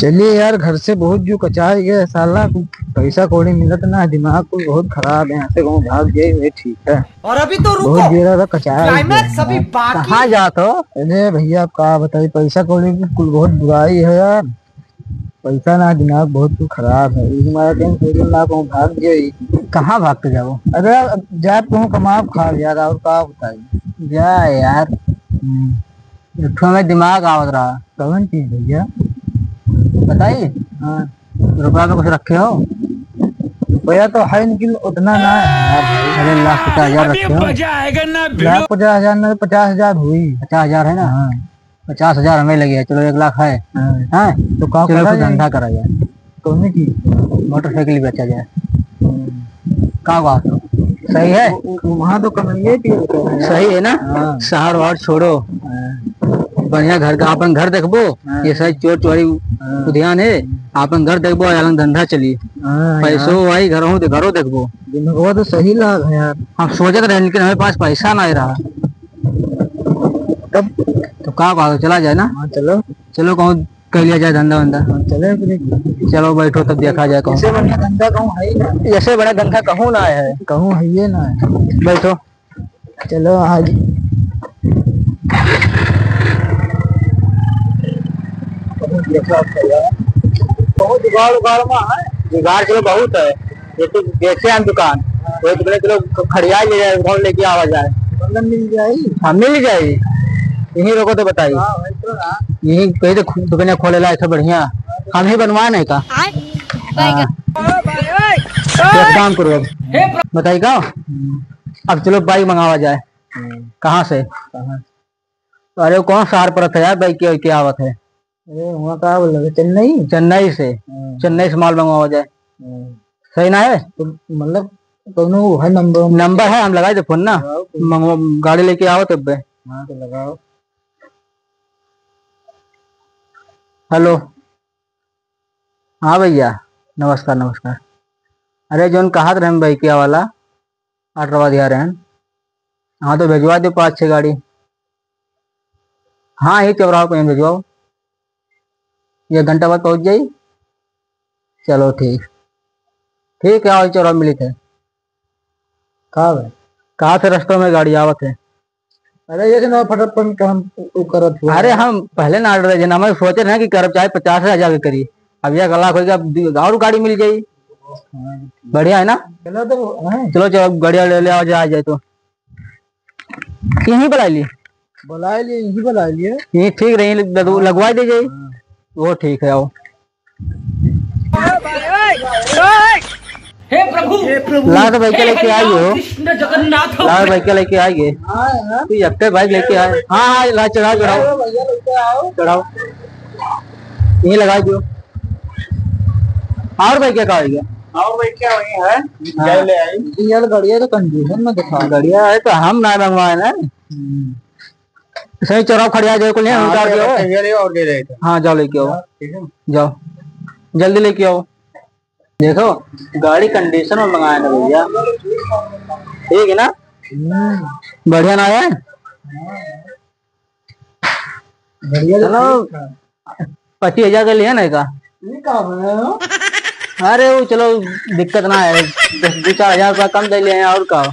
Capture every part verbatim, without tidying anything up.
चलिए यार, घर से बहुत जो कचाए गए साला, पैसा कौड़ी मिलत ना, दिमाग कुल बहुत खराब है, यहाँ से कहूँ भाग जाए, वही ठीक है। और अभी तो रुको, बहुत जोर है, कचाए गए climax अभी यार। बाकी। कहाँ जात हो? अरे भैया, आप का बताई, पैसा कौड़ी की कुल बहुत बुराई है यार, पैसा ना, दिमाग बहुत कुल खराब है, यही मारा कहीं सोचल ना कहूँ भाग जाए। कहाँ भाग के जाओ? अरे अब जाए कहूँ कमाब खाब यार, और का बताई? जा यार। हम्म। एक ठो में दिमाग आवत रहा। कौन चीज भैया? बताई? हाँ। रुपया में कुछ रखे हो? रुपया तो है, लेकिन उतना ना है यार भाई। अरे, लाख पचास हजार रखे हो? लाख पचास हजार ना, पचास हजार हुई। पचास हजार है ना? हाँ। पचास हजार हमें लगे है, चलो, एक लाख है। हाँ। हाँ? तो का चलो, करा कुछ जाए? धंधा करा जाए। कौन चीज? मोटरसाइकिल बेचा जाए। हम्म। का बात हो? सही है? उ-, उ-, वहाँ तो कमाइए पिए होते हैं यार। सही है ना? हाँ। शहर वहर छोड़ो। हाँ। बढ़िया घर का, अपन घर देखबो, हाँ। ये सारी चोर चोरी हाँ। उद्यान है, अपन घर देखबो, अलग धंधा चली। हाँ पैसो यार। भाई घरों दे-, घरों देखबो। दिमागवा तो सही लाग है यार। हम सोचत रहे, लेकिन हमें पास पैसा ना रहा। तब? तो का बात हो, चला जाए ना? हाँ, चलो। चलो, कहूँ कर लिया जाए धंधा वंधा। हाँ, चले फिर। चलो, बैठो, तब देखा जाए कहूँ। इससे बढ़िया धंधा कहूँ है ही ना। इससे बड़ा धंधा कहूँ ना है। कहूँ है ये ना है। बैठो। चलो, आज। बहुत जुगाड़ उगाड़ में है। जुगाड़ चलो बहुत है। ये तो बेचे हम दुकान, वही दुकान चलो खड़िया ले जाए, उधार लेके आवा जाए। मतलब मिल जाई? हाँ, मिल जाई। यहीं रोको तो बताई। हाँ, वही तो ना। यहीं कहीं तो खु-, दुकान खोले ला, ऐसा बढ़िया। हम ही बनवाए नहीं का? आय, हाँ। एक काम करो अब। बताई का? अब चलो बाइक मंगावा जाए। हम्म। कहाँ से? कहाँ? अरे कौन शहर परत है यार, बाइक के, के आवत है? अरे, वहाँ का बोल रहे, चेन्नई? चेन्नई से। हाँ। चेन्नई से माल मंगवावा जाए। हाँ। सही ना है? तो मतलब, कौनो है नंबर? नंबर है, हम लगाई दे फोन ना। हाँ, ओके। मंगवा, गाड़ी लेके आओ तब बे। हाँ, तो लगाओ। हेलो। हाँ भैया, नमस्कार, नमस्कार। अरे, जौन कहत रहे हम बाइकिया वाला, ऑर्डरवा दिया रहन। हाँ, तो भिजवा दे पाँच छः गाड़ी। हाँ, यही चौराहा पे भेजवाओ, एक घंटा बाद पहुँच जाई। चलो ठीक, ठीक है, आओ चौराहा मिलित है। का बे? कहाँ से रस्तों में गाड़ी आवत है? अरे, ये ना फटाफट काम उ करत हुआ। अरे, हम पहले ना ऑर्डर दे, हमें सोचे रहे कि करब चाहे पचास हजार के करी, अब एक लाख हो गया, अब दू-, और गाड़ी मिल जाई। हाँ। बढ़िया है ना? चलो तो, हाँ। चलो, चलो, गाड़ी ले, ले आओ, जा, आ जाए तो। यहीं बुला लिए। बुला लिए, यहीं बुला लिए। यहीं ठीक रही, लग-, हाँ। लगवा दे जाई। हाँ। वो ठीक है, आओ। हे प्रभु, हे प्रभु, लाओ तो बाइक हे लेके हरि आई राम हो। कृष्ण जगन्नाथ। लाओ बाइक लेके आई है। हाँ, हाँ। तू यक्के बाइक लेके आए। हाँ, हाँ, ला, चढ़ाओ, चढ़ाओ। अरे भैया, लेके आओ। चढ़ाओ। यहीं लगा दो। और बाइक क्या कहा भैया? और बाइक क्या वही है? हाँ। ले आई। यार, गड़िया तो कंडीशन में दिखा। गड़िया है तो हम ना मंगवाए ना। हम्म। सही चौराहा खड़िया जाए, कुल यहाँ हाँ, उतार दियो। ये और दे रहे थे। हाँ, जाओ लेके आओ। ठीक है। जाओ, जल्दी लेके आओ। देखो, गाड़ी कंडीशन में मंगाए ना भैया, ठीक है ना? हम्म। बढ़िया ना है? बढ़िया तो चलो, ठीक है। पच्चीस हजार के लिए ना का? ये का है? अरे वो चलो, दिक्कत ना है, दस, दो चार हजार रुपया कम दे लिए हैं, और का?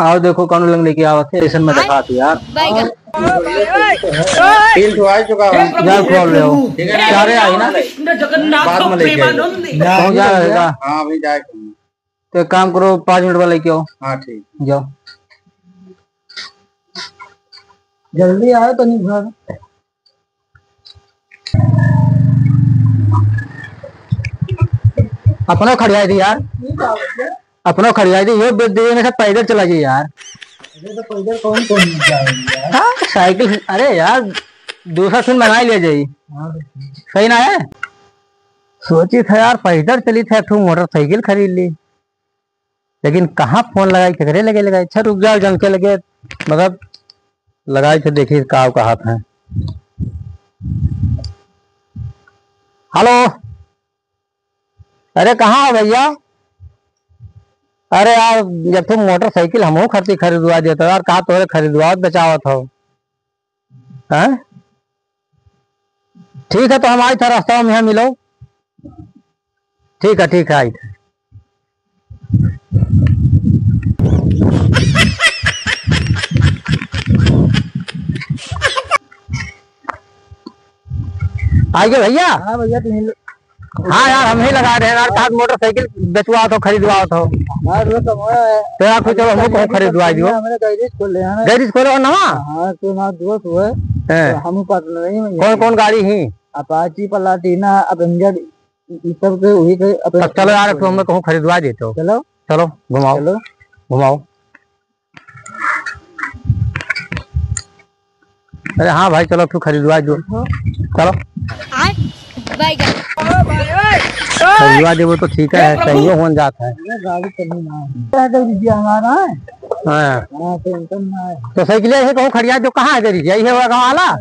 आओ देखो कौन लंग लेके आवत है, स्टेशन में दिखा दो यार। बैगन। तीन ठो आ चुका है। जा खोल ले आओ। ठीक है। चारे आई ना। कृष्ण जगन्नाथ बाद में लेके आइए। प्रेमानंद। कौन जा रहेगा? हाँ, अभी जाए। तो एक काम करो, पाँच मिनट बाद लेके आओ। हाँ, ठीक। जाओ। जल्दी आए तो नहीं घर। अपनो खड़ियाई दी यार, अपनो खड़ियाई दी, यो बेच दीजिए, मैं सब पैदल चला जाइए यार। अरे तो पैदल कौन कौन जाएगा यार? हाँ, साइकिल, अरे यार, दूसरा सुन मंगा लिया जाई। हाँ, तो ठीक। सही ना है? सोची था यार, पैदल चली था, एक ठो मोटरसाइकिल खरीद ली। लेकिन कहाँ फोन लगाई, केकरे लगे लगाई? अच्छा रुक जाओ, जन के लगे, मतलब लगाई थे, देखी का कहत है। हेलो, अरे कहाँ हो भैया? अरे यार, जब तुम मोटरसाइकिल हमहू खातिर खरीदवा देता यार, का तोरे खरीदवा बचावत हो? हैं? ठीक है, तो हम आई था रास्ता में, यहाँ मिलो। ठीक है, ठीक है, आई था। आइए भैया। हाँ भैया, तुम ही लो। हाँ यार, हम ही लगा रहे हैं यार, कहा मोटरसाइकिल बेचवाओ तो, खरीदवाओ तो। हाँ, वो तो हमारा है। तो यार, कुछ हमको खरीदवाई दियो। हमने गैरेज खोले हैं ना। गैरेज खोले हो ना? हाँ, तो ना दोस्त हुए। हैं। तो हम पार्टनर नहीं हैं। कौन कौन गाड़ी ही? अपाची, प्लाटिना, अवेंजर, ई सब के, वही के अपन। तब चलो यार, एक ठो हमें कहूँ खरीदवा देते हो। चलो। चलो, घुमाओ। चलो। घुमाओ। अरे हाँ भाई, चलो, तू खरीदवा दो। चलो। आय, बैगन। खरीदवा देबो तो ठीक है, सही होन जात है। अरे, गाड़ी तो नहीं ना है। क्या कर दीजिए हमारा? हाँ। हाँ, टेंशन ना है। तो साइकिल यही कहूँ खड़िया दो, कहाँ है तेरी? यही है वो गाँव वाला?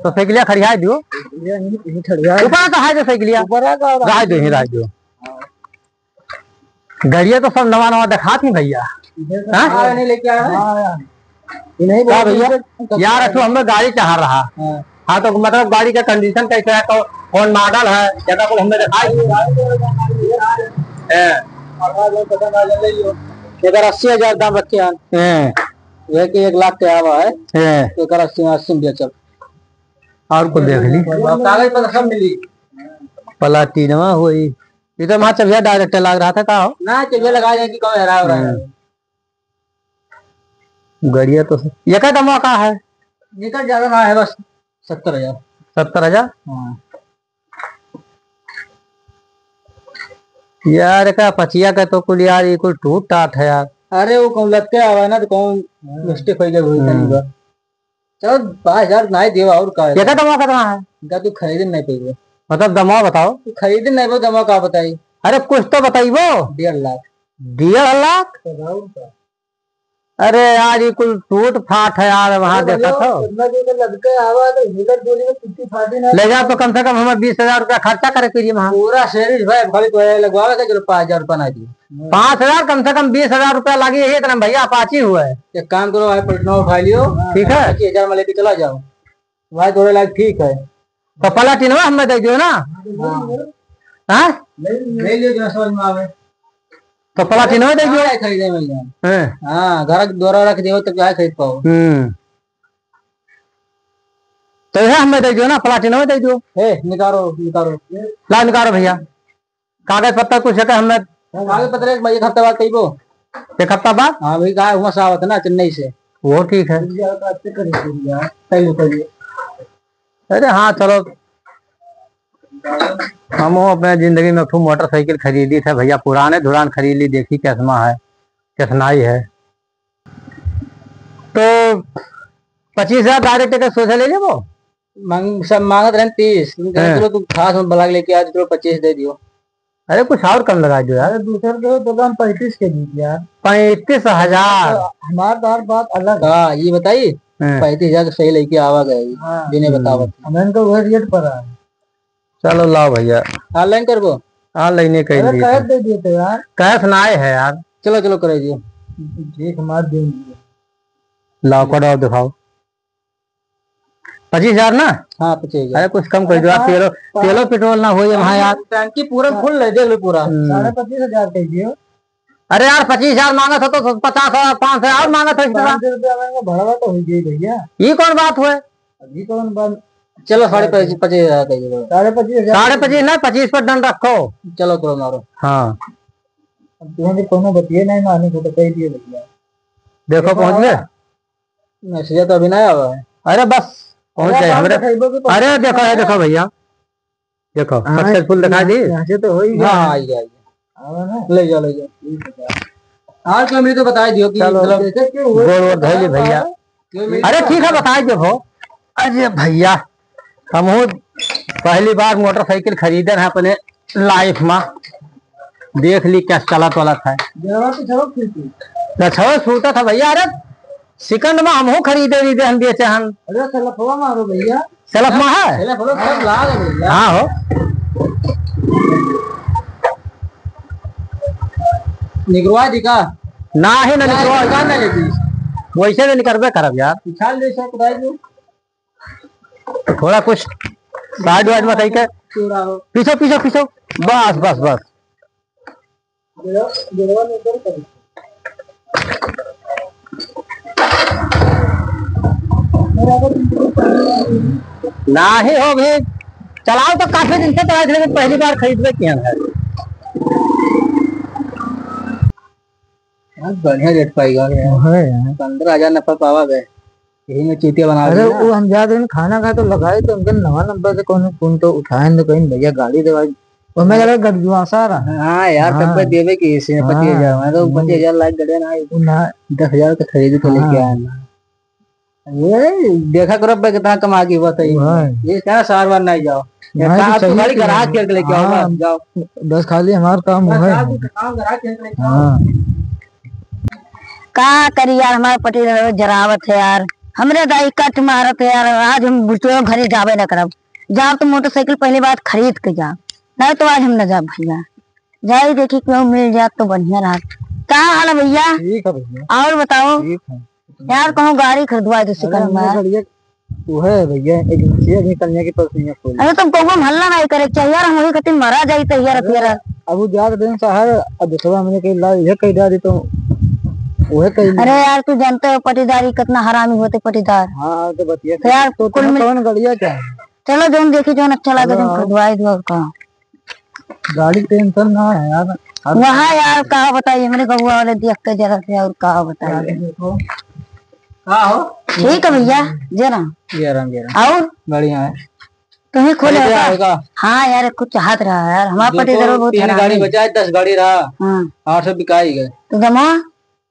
तो साइकिलिया खड़िया दो। ये नहीं, ये खड़िया है। ऊपर तो है जो साइकिलिया। ऊपर है का? रह दो, ही रह दो। गड़िया तो सब नवा नवा दिखात ही भैया। इधर से हाँ? नया नहीं लेके आया है? हाँ, यार। ये नहीं का बोलते भैया? इधर कब यार, आया? असल हमें गाड़ी चाह रहा। हाँ। हाँ, तो मतलब गाड़ी का कंडीशन कैसे है, कौ-, कौन मॉडल है, ज्यादा कुछ हमें दिखाई। हैं। अगर अस्सी हजार दाम रखे हैं। हैं। यह कि एक लाख के आवा है। हैं। तो एकर अस्सी, अस्सी में बेचब। और कुछ देख ली। कागज पत्र सब मिली। प्लाटिनवा होई। ये तो वहाँ चबिया डायरेक्ट लाग रहा था, का हो? ना, चबिया लगा जाए कि कौन हरा हो रहा है। हम्म। गड़िया तो ये का दमवा का है? ये का ज्यादा ना है, बस सत्तर हजार। सत्तर हजार? हाँ। यार, का पचिया का तो कुल यार, ये कुल टूट टाट है यार। अरे, वो कौन लगते आवा ना, तो कौन हाँ। मिस्टेक हो गया, वही हम्म। कहीं का। चलो, पाँच हजार ना ही देवा, और का है? ये का दमवा कितना है? इनका तू खरीदे नहीं पाइबो। मतलब दमवा बताओ। तू खरीदे नहीं पाइबो, दमवा का बताई? अरे कुछ तो बताइबो। डेढ़ लाख। डेढ़ लाख? तो और का? अरे यार, ये कुल टूट फाट है यार, वहाँ अरे देखा भैया, तो। इतना दिन में लड़के आवा तो हिलत डोली में टूटी फाटी ना। ले जा तो कम से कम हमें बीस हजार रुपया खर्चा करे के लिए वहाँ। पूरा शरीर भाई, खाली तो ये लगवावे के चलो पाँच हजार रुपया ना दिए। पाँच हजार, कम से कम बीस हजार रुपया लागी, यही इतना भैया अपाची हुआ है। एक काम करो भाई, पलटना उठा लियो। ठीक है। पच्चीस हजार में लेके चला जाओ। भाई, तोरे लायक ठीक है। तो प्लाटिनवा हमें दे दियो ना। हाँ। हाँ? ले, ले लियो, जो समझ में आवे। तो प्लाटिनवा दे दियो। हाँ, खरीदे में जान। हाँ। हाँ, घर के द्वारा रख दियो, तो क्या खरीद पाओ? हम्म। तो यह हमें दे दियो ना, प्लाटिनवा दे दियो। ए, निकालो, निकालो। ला, निकालो भैया। कागज पत्तर कुछ है का हमें? कागज पत्तर एक, एक हफ्ता बाद कहिबो। एक हफ्ता बाद? हाँ भाई, गाय हुआ सावत ना चेन्नई से। वो ठीक है। कहिए, कहिए। अरे हाँ, चलो। हमहू अपने जिंदगी में खूब मोटरसाइकिल खरीदी थे भैया, पुराने धुरान खरीद ली, देखी कैसमा है, कैसनाई है। तो पच्चीस हजार डायरेक्ट के सोचे ले लेबो? मांग-, सब मांगत रहन तीस, तुम कहे हाँ। चलो तुम खास में बला के लेके आ, चलो पच्चीस दे दियो। अरे कुछ और कम लगा दो यार। अरे दूसर के तो दाम पैंतीस के दीजिए यार। पैंतीस हजार? तो हमार तो हर बात अलग है। हाँ, ये बताइए, हाँ। पैंतीस हजार के सही लेके आवा गए, हाँ। जिन्हें हम्म। बतावत। हम इनको वही रेट पर है। चलो लाओ भैया। ऑनलाइन करबो? ऑनलाइन ही कर अरे दिए कैश थे। दे दिए थे यार। कैश ना आए है यार। चलो, चलो, कर दियो। देख मार देंगे। लाओ, कट और दिखाओ। पच्चीस हजार ना? हाँ, पच्चीस हजार। अरे, कुछ कम कर दो यार, हाँ, तेलो, हाँ। तेलो पेट्रोल ना होई वहाँ यार। टंकी पूरा फुल है, देख लो पूरा। हम्म। साढ़े पच्चीस हजार कर दियो। अरे यार, पच्चीस हजार मांगत हो तो पचास हजार, पाँच सौ और मांगत हो इतना। पाँच सौ रुपया में भड़वा तो हो गई भैया। ये कौन बात हुए? ये कौन बात? चलो, साढ़े पच्चीस, पच्चीस हजार कर दो। साढ़े पच्चीस हजार। साढ़े पच्चीस ना, पच्चीस पर डन रखो। चलो, करो मारो। हाँ। अब तुम्हें कोनो बतिये नहीं मानी को तो कह दिए भैया। देखो, देखो, पहुँच गए। मैसेज तो अभी नहीं आवा है। अरे बस, पहुंच अरे गए आप हमरे। दिखाइबो कि अरे देखो, ये देखो भैया, देखो, हाँ, सक्सेसफुल दिखा यहाँ, दी। यहाँ से तो हो ही गया। हाँ, आई, आई। आवा ना। ले जाओ, ले जाओ। आज तो हमें तो बता दियो कि चलो, मतलब जैसे कि वो गोड़ वोड़ धोई ली भैया। अरे ठीक है, बता दे भो। अरे भैया, हमहू पहली बार मोटरसाइकिल खरीदे हैं अपने लाइफ में। देख ली क्या चलत वलत है। जरा तो चलो फिर से। अच्छा, छूटा था भैया। अरे सेकंड में हमहू खरीदे, रीदे हम बेचे हन। अरे सेल्फवा मारो भैया। सेल्फ में है? सेल्फ वाला सब लाग है भैया। हाँ हो। निकलवा दी का? ना ही ना ना, निकलवा। निकाल ना लेती। वैसे तो निकलबे करब यार। निकाल ले, सब कुदाई दो। थोड़ा कुछ साइड वाइड में कहीं के। चूड़ा हो। पीछो, पीछो, पीछो। बस, बस, बस। नाही हो भी, चलाओ तो काफी दिन से चलाओ, लेकिन पहली बार खरीदबे किया है। बहुत बढ़िया रेट पाई गए। है यार। पन्द्रह हजार नफा पावा गए। यही में चूतिया बना अरे, दिया। वो हम जात रहे खाना खाए तो लगाए तो उनके नवा नंबर से कौन, फोन तो उठाए न तो कहीं भैया गाड़ी देवाई। और मैं लगा गड़जुआसा रहा। हाँ यार, तब हाँ। पे देवे की इसी में हाँ। पच्चीस हजार, मैं तो हम्म। पच्चीस हजार लाख गड़े ना, वो ना। दस हजार का खरीदे तो लेके हाँ। आया ना। ये देखा करो बे कितना कमा के बताइए। हाँ। ये क्या सार बार नहीं जाओ। ये नहीं, कहा तो आप सही खाली है। ग्राहक के लेके आओ, हाँ। बस जाओ। बस खाली हमार काम बस है। आप काम ग्राहक के लेके आओ। हाँ। का करी यार, हमार पति जरावत है यार, हमरे दाई कट मारत है यार। आज हम बुटियो घरे जाबे न करब, जाब तो मोटरसाइकिल पहले बात खरीद के जाब, नहीं तो आज हम न जाब भैया। जाई देखी क्यों मिल जात तो बढ़िया रहत। का हाल है भैया? ठीक है भैया। और बताओ। ठीक है। यार कहूँ गाड़ी खरीदवा दो अरे सिकंदर। हमने बढ़िया वो है भैया, एजेंसी अभी कन्या के पास नहीं है खोली। अरे तुम कहूँ हल्ला नहीं करे के चाहिए यार, हम वही खातिर मरा जाई तो यार अरे तेरा। अब वो जात दिन शहर, अब दूसरा हमने कहीं ला, ये कहीं डाली तो वो है कहीं अरे यार तू जानते हो पटीदारी कितना हरामी होते पटीदार। हाँ, तो बतिया तो यार तो कुल तुम्हें मिल कौन गड़िया क्या है? चलो जौन देखी जौन अच्छा लगे तुम हाँ। खरीदवाई दो और का। गाड़ी टेंशन ना है यार। हर वहाँ यार का बताइए, हमरे गौवा वाले देख के जरा से और का बताइए। गाड़ी देखो। का हो? ठीक है भैया, जरा। जरा, जरा। और? बढ़िया है। तुम्हें खोले खरीदे होगा? आएगा। हाँ यार, कुछ चाहत रहा यार, हमारे पति देखो, जरूर बहुत तीन हरामी गाड़ी है। बचा है, दस गाड़ी रहा। हाँ। आठ सौ बिकाई गए। तो दमा?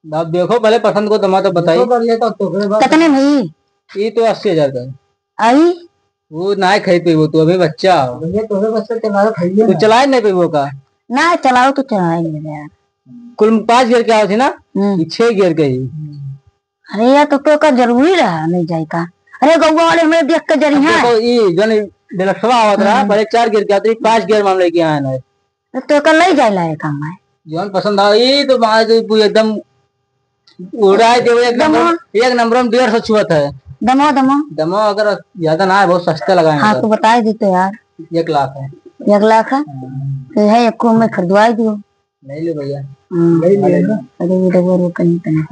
अब देखो, भले पसंद को दमा तो बताइए। देखो, बढ़िया तो, तो फिर बात कितने में? ये तो अस्सी हजार का है। आई? वो ना खाई पीबो, तू अभी बच्चा हो। भैया, तोहरे बच्चा चलाओ, खाइए तू ना। चलाए नहीं पीबो का? ना, चलाओ तो चलाए नहीं यार। कुल पाँच गियर के आवत है ना? हम्म। ये छह गियर के ही। हम्म। अरे यार, तो, तो का जरूरी रहा नहीं जाए का? अरे गौवा वाले हमें देख के जरी अब हैं। देखो, ये जौन डेलक्सवा आवत रहा, हम्म। पहले चार गियर के आवत रही, पाँच गियर में हम लेके आए हैं। तो तोका लई जाए लायक हम है। जौन पसंद आ, ये तो बात है, तू एकदम उड़ाए देवे, एक दमो। नंबर, एक नंबर में डेढ़ सौ छुअत है। दमो, दमो। दमो अगर ज्यादा ना है, बहुत सस्ता लगाए हैं हाँ, सर। तो बताए देते यार। एक लाख है। एक लाख है? हाँ। तो है, एक को में खरीदवाई दियो। नहीं ले भैया। हाँ। नहीं ले ना। अरे, ये देखो, रुको, कहीं, कहीं।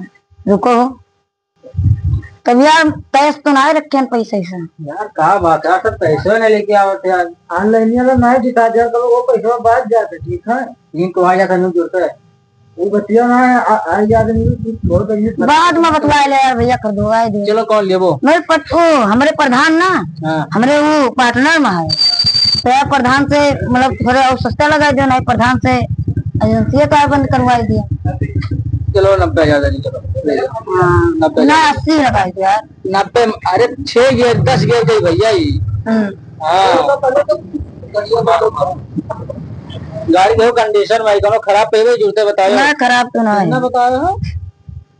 रुको। तब यार, कैश तो ना रखे हैं पैसे से। यार, का बात है, सब पैसे नहीं लेके आवत यार। ऑनलाइन में ना दिखा दिया करो, वो पैसा बात जाते, ठीक है? तीन को आ जाता, नहीं जुड़ता है। वो बतिया ना है, आ, आ याद नहीं, बहुत अजीब बात। बाद में बतवा ले यार भैया, कर दो, आए दे। चलो, कौन लेबो? मेरे पत-, ओ, हमरे प्रधान ना, हाँ। हमरे वो पार्टनर में है। तो यार, प्रधान से, मतलब, थोड़ा और सस्ता लगा दो, नहीं, प्रधान से एजेंसी का बंद करवा दिया। चलो, नब्बे हजार दे दो, चलो, ले लो। हाँ, नब्बे हजार। ना, अस्सी लगाई दो यार। नब्बे, अरे, छह गियर, दस गियर के भैया ही। हम्म। हाँ। गाड़ी के कंडीशन भाई, कोनो खराब पे भी जुड़ते बताओ। ना, खराब तो ना है। कितना बताए हो?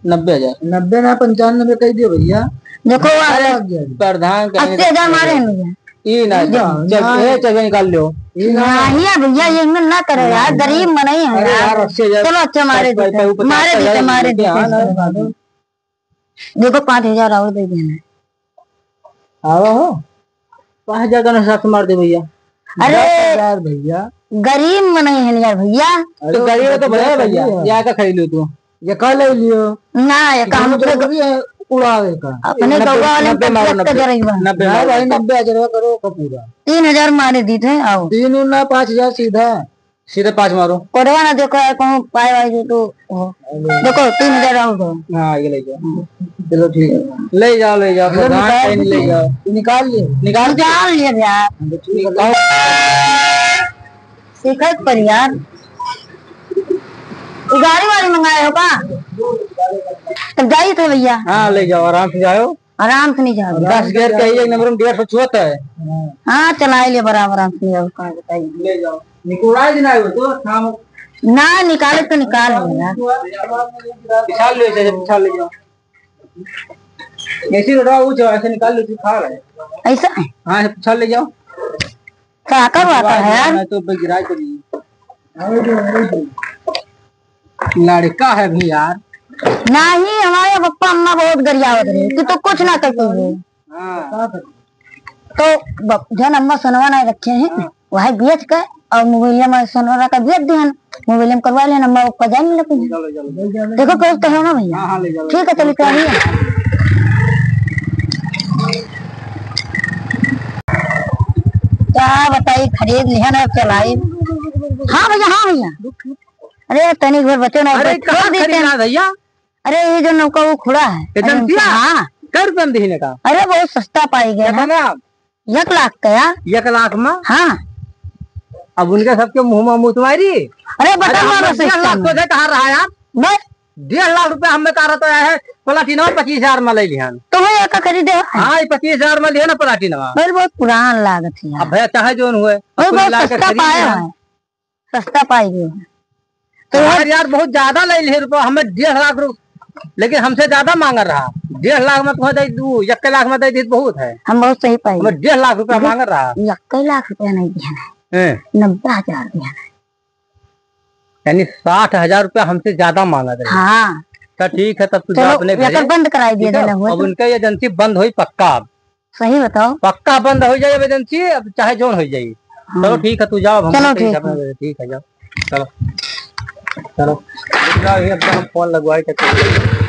नब्बे हजार। नब्बे ना, पंचानबे कह दियो भैया। देखो, अरे, प्रधान कहेंगे अस्सी हजार मारे हैं भैया। ई ना, ना, चल, ना। ए, चल, निकाल लो। ई ना। नहीं है भैया, ये इनमें ना करो यार, ना, गरीब मनई है अरे यार। यार, अस्सी हजार चलो, अच्छा, मारे पचास, देते। पचास, मारे पचास देते, हजार मारे देते, देते। हाँ, ना, ना। देखो, पाँच हजार और दे देना। आवा हो, पाँच हजार का हिसाब से मार दे भैया। अरे, दस हजार भैया। गरीब मनई है यार भैया। अरे, तो गरीब है तो भैया, भैया, भैया। या का खरीद लो तू? ये का ले लियो? ना, ये का दोनों हमसे जरूरी है, उड़ावे का। अपने नब्बे, गौवा वाले नब्बे का मारो, देख के नब्बे, जरूरी बा। नब्बे ना मारो, भाई, नब्बे। नब्बे हजार करो का पूरा। तीन हजार मारे दी थे, आओ। तीन और ना, पाँच हजार सीधा। सीधे पाँच मारो। कोडवा ना देखो यार, कहूँ पाए वाई जो तो हो। देखो, तीन हजार और दो। हाँ, ये ले जाओ। चलो, ठीक है। ले जाओ, ले जाओ, चलो, प्रधान निकाल कहीं ले दीजिए। जाओ। निकाल लिए। निकाल दिए? निकाल लिए भैया। हाँ, तो ठीक है। सीखत पर यार। ये गाड़ी वाड़ी मंगाए हो का? तब जाइए थे भैया। हाँ, ले जाओ, आराम से जाओ। आराम से नहीं जाओ। दस गियर के ही एक नंबर में डेढ़ सौ छुअत है। हाँ, चलाए लिए बराबर, आराम से नहीं जाओ, कहाँ बताइए। ले जाओ। निकोड़ाए दिन आए हो तो शाम ना निकाले तो निकाल लेना। पिछाड़ ले, जैसे पिछाड़ ले जाओ। जैसे रोडवा ऊंचा हो, ऐसे निकाल लो, तू खा रहे। ऐसा है? हाँ, ऐसे पिछाड़ ले जाओ। काकर वाकर है यार? नहीं तो बे गिराए तो नहीं। लड़का है भी यार। नहीं, हमारे पप्पा अम्मा बहुत गरियावत रहे कि तू कुछ ना कर पावे। हाँ। तो ब-, जौन अम्मा सोनवा ना रखे हैं, हाँ। वही बेच के और मोबाइल में सोनवा का बेच दिहन, मोबाइल में करवा लेन, अम्मा ओका जान लेते हैं। देखो, कोई तो है ना भैया। हाँ, हाँ, ले जाओ, ठीक है, चलिए, चलिए। क्या बताई, खरीद लिहन और चलाई। हाँ भैया, हाँ भैया। अरे, तनी भर बचो ना, अरे, बच-, कहाँ छोड़ देते हैं। खरीदना है भैया? अरे, ये जो नौका वो खुला है। अरे, एजेंसिया? हाँ। कै रुपया में दीने का? अरे, बहुत सस्ता पाई गया है। कितना? एक लाख का यार। एक लाख में? हाँ। अब उनके सबके मुँह में मुँह तुम्हारी। अरे, बता अरे, मारो हमने डेढ़ लाख सिस्टम। तो दे कहा रहा यार। बस। डेढ़ लाख रुपया हमें कहा रहा तो है, प्लाटिनवा पच्चीस हजार में ले लिहन। तो वही एक खरीदे है। हाँ, ये पच्चीस हजार में लिया ना प्लाटिनवा। भाई, बहुत पुरान लागत है यार। अब भैया, चाहे जोन हुए, भाई, कुल बहुत मिला के सस्ता खरीद पाया लिहन। है। सस्ता पाई गयो है। तो यार, यार, यार, बहुत ज्यादा ले लिहे रुपया, हमें डेढ़ लाख रुपया, लेकिन हमसे ज्यादा मांग रहा। डेढ़ लाख में तुम्हें दे दूँ, एक लाख में दे दी, बहुत है। हम बहुत सही पाई। हमें डेढ़ लाख रुपया देख, मांग रहा। एक लाख रुपया नहीं दिया है। हैं? नब्बे हजार दिया है। यानी साठ हजार रुपया हमसे ज्यादा मांग रहे। हाँ। तो ठीक है, तब तू चलो, जा अपने घरे। एकर बंद कराई दिया ठीक है? जाना हुआ अब तो। उनका एजेंसी बंद होई पक्का। सही बताओ। पक्का बंद हो जाए अब एजेंसी, अब चाहे जोन हो जाए। हाँ। चलो ठीक है, तू जाओ, अब हम चलो, लोग ठीक है। ठीक है, जाओ। चलो, चलो, रुक जाओ, ये अब हम फोन लगवाए के चलो।